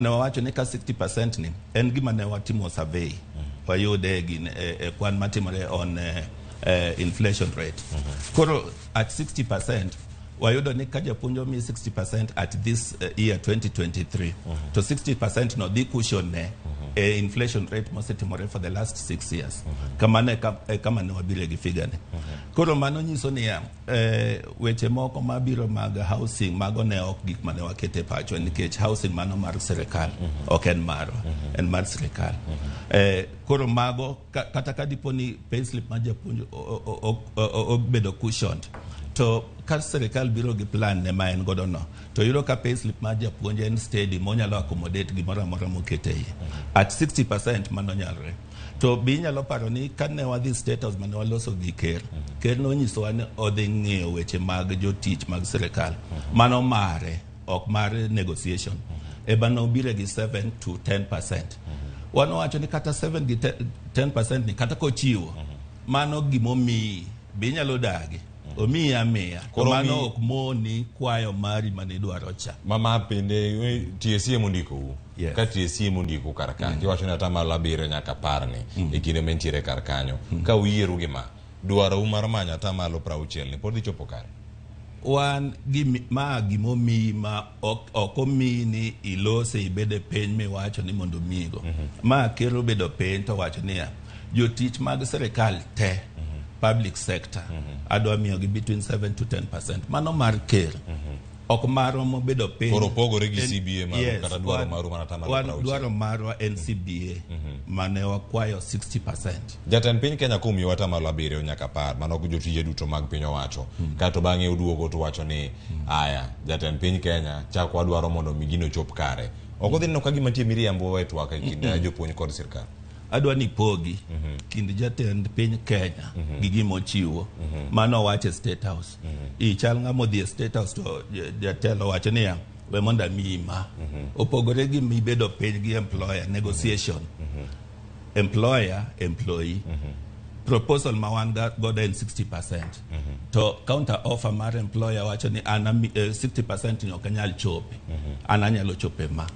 Ne wawacho ni ka 60% ni en gima ne watimo survey, wayude e gin e kwan matimore on inflation rate. Koro at 60% wayudo ni ka japuonj omi 60% at this year 2023, to 60% no dhi cushion ne e inflation rate mosetimore for the last 6 years. Kamano e kama ne wabire gi figure ni. Koro mano nyiso niya, weche moko mabiro mag housing, mago ne ok gik mane wakete pachwa, nikech housing mano mar sirikal, ok en marwa, en mar sirikal. Koro mago kata ka dipo ni payslip mar japuonj obedo cushioned, to ka sirikal biro gi plan ne ma en godo no, to yudo ka payslip mar japuonj en steady monyalo accommodate gimoro amora mokete iye. At 60% mano nyalore. To be inyalo paro ni kane wadhi State House mane waloso gi ker, ker nonyisowa ni odhi ng'iyo weche mag jotich mag sirikal. Mano mare, ok mar negotiation. Eba nobiro gi 7 to 10%. Wan wawacho ni kata 7 gi 10% ni kata kochiwo, mano gimomiyi, be inyalo dagi. Omiyi amiya. To Koro mano ok moni kwayo mari manidwaro cha. Mama bende TSC emondiko. Yes. Ka TSC emondiko kar ka, tiwacho ni 7% nyaka 10 ni e kinde ma entiere kar kanyo. Ka uyieru gi ma, dwarou mar manyo 60% ni pod dhi chopo kare? Wan ma gimomiyi ma ok omiyi ni ilose ibed e piny miwacho ni mondo omiyigo. Ma ker obedo piny to wacho niya, jotich mag sirikal te, public sector, adwa miyogi between 7 to 10%. Mano mar ker. Ok marwa mobedo piny. Koro opogore gi CBA maru kata dwaro maru mar atamalo wan 60. Dwaro marwa en CBA mane wakwayo 60%. Jatend piny Kenya komiyo 7% nyaka 10, mano jotije duto mag piny owacho. Kato bang'e uduogo to wacho ni aya, jatend piny Kenya chak wadwaro mondo mi gino chop kare. Ok odhi neno ka gima nitie miriambo e twak e kind jopuonj kod sirkal. Adwa ni pogi kind jatend piny Kenya gi gima ochiwo. Mano owacho e State House. I chal ng'ama odhi e State House to jatelo owacho niya, we mondo amiyi ma. Opogore gi mibedo piny gi employer negotiation. Employer, employee. Proposal ma wan godo en 60%. To counter offer mar employer wacho ni an 60% ni ok anyal chope. An anyalo chope ma.